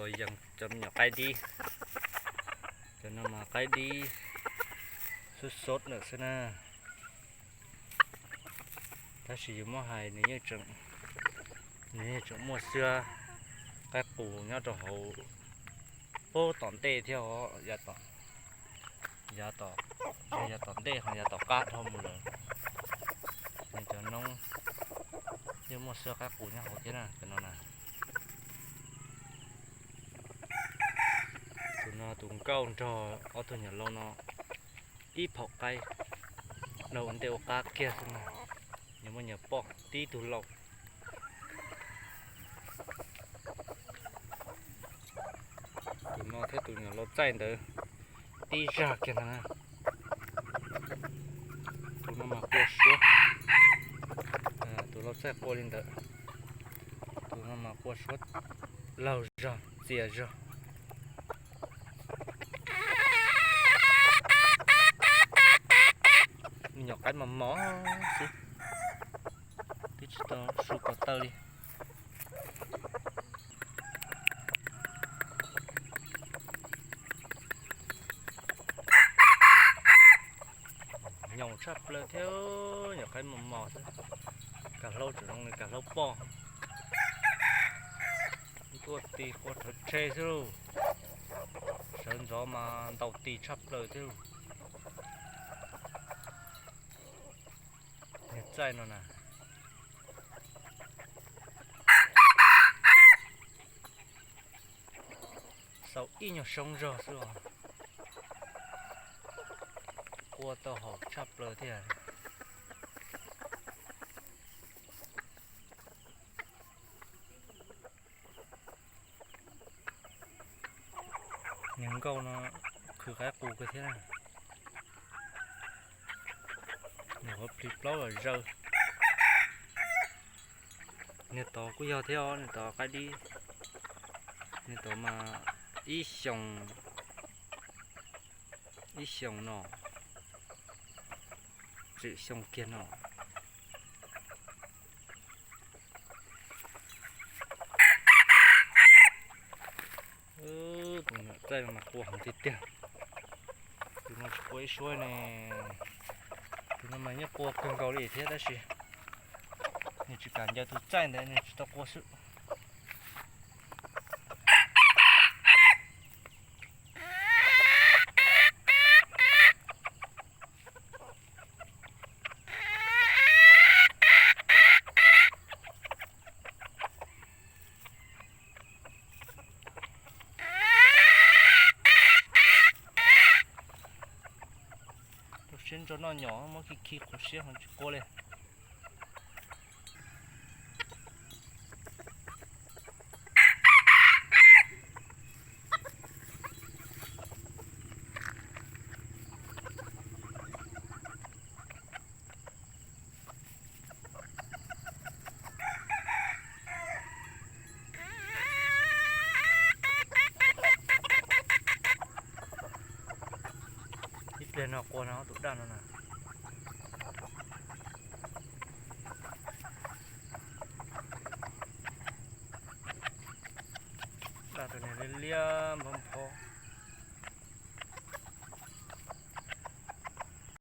yees cov me nyuam qaib dib. Cov no mas qaib dib xub xub lawm xwb na. Tab sis yus muab hais nws yeej tseem, nws yeej tseem muaj xwb. Qaib qus nyob rau hauv pub tom ntej thiab os, yav tom, yav tom ntej ho yav tom qab dhau mus lawm. Nws cov noob yeej muaj xwb, qaib qus nyob hauv thiab na, cov no na. Tus no tus nkauj nrog ob tug nyuam lau no ib phaum qaib, nrog ua ntej ua qab kiag xwb na. Nyias muaj nyias poj tib tug lau. Tus no thiab tus nyuam lau txaij ntawd tib zag kiag ntag na. Tus no mas qua suab, tus lau txaij qua li ntawd. Tus no mas qua suab laug zog txias zog. Me nyuam qaib mos mos xwb, twb tsis tau su ko taw li. Nyoos tshaj plaws thiab, nyuam qaib mos mos xwb. Kav hlaub tseem zoo li kav hlaub poj. Tuaj ti qua rhawv tshe xwb lauj. Sawv ntxov mas ntaus ti tshaj plaws thiab lauj. Niag txaij no na, xaus ib nyuag soob zog xwb os. Qua tau haum tshaj plaws thiab. Niag nkauj no khwv qaib qus kawg thiab na. Nws qhov plig plaub los zaws. Niag tod kuj yog thiab os, niag tod qaib dib. Niag tod mas ib xyoos, ib xyoos no, tswm xyoo kiag no. Tus niam txaij no mas qua heev tiag tiag. Tus no tsis qua ib suab ne. Tus no mas yeej qua kawg nkaus li thiab tab sis nws tsis kam ncaws tus txaij ntawd nws tsis tau qua xwb. Rau siab ntso noj nyom muab khi khi qhuav siab ho tsis qua li. Ib pliag no qua no tus daj no na. Daj rau niag liab liab.